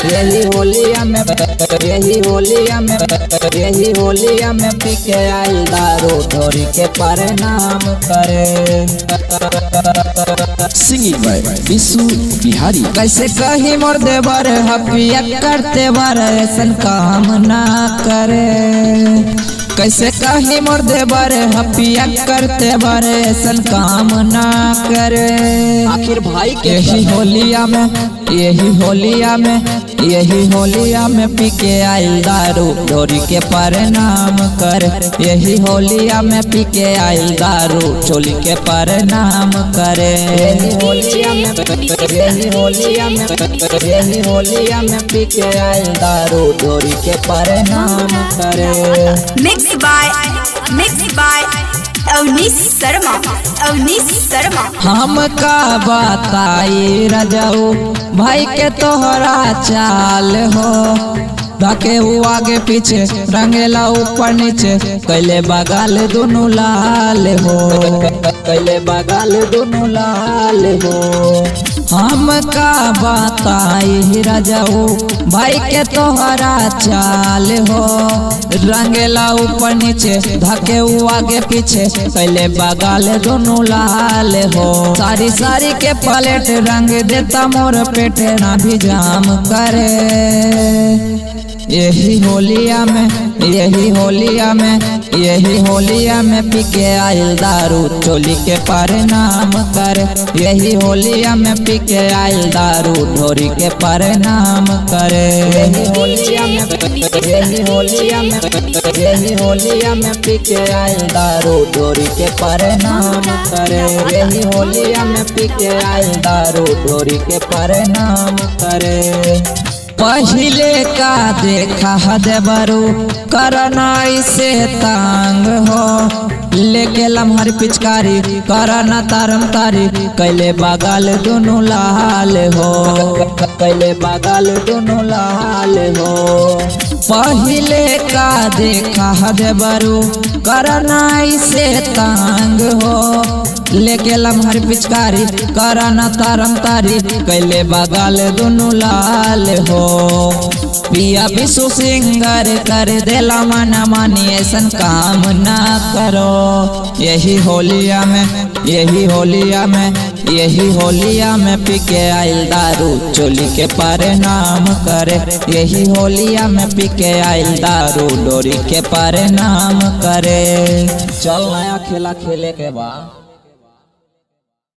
यही होलिया में, यही होलिया में, यही होलिया में पी के आइल दारू ढोरी के प्रणाम करे। Singing by Vishu Bihari. कैसे कही मोर देवर हपिया करते बर ऐसन काम ना करे। कैसे कही मोर देवर हपिया करते बर ऐसन काम ना करे। आखिर भाई के यही होलिया में, यही होलिया में, यही होलिया में पी के आइल दारू ढोरी के प्रणाम कर। यही होलिया में पी के आइल दारू चोली के प्रणाम करे। यही होलिया में, यही होलिया में, यही होलिया में पी के आइल दारू ढोरी के प्रणाम करे। Mix by Avnish Sharma, Avnish Sharma. हम का बताई रजाऊ भाई के तोहरा चाल हो, धके ऊ आगे पीछे रंगेला ऊपर नीचे कैले बगाल दोनों लाल हो, कैले बगाल दोनों लाल हो। हम का बताई रजाऊ भाई के तोहरा चाल हो, रंगेला ऊपर नीचे धके ऊ आगे पीछे कैले बगाल दोनों लाल हो। सारी सारी के पलेट रंग देता मोर पेट ना भी जाम करे। यही होलिया में, यही होलिया में, यही होलिया में पी के आइल दारू चोली के प्रणाम कर। यही होलिया में पी के आइल दारू ढोरी के प्रणाम करे। यही होलिया में, यही होलिया में, यही होलिया में पी के आइल दारू ढोरी के प्रणाम करे। यही होलिया में पी के आइल दारू ढोरी के प्रणाम करे। पहले का देखा देवरू करना इसे तांग हो, लेके लम्हर पिचकारी करना तारम तारी कैले बगाल दोनों लाल हो, कैले बगाल दोनों लाल हो। पहले का देखा देवरू करना इसे तांग हो, लेके लम्हर पिचकारी करना तारम तारी कैले बगाल दोनों लाल हो। पिया विशु सिंगर कर देला मना मानी ऐसन काम ना करो। यही होलिया में, यही होलिया में, यही होलिया में पी के आइल दारू चोली के प्रणाम करे। यही होलिया में पी के आइल दारू डोरी के प्रणाम करे। चल नया खेला खेले के बाद।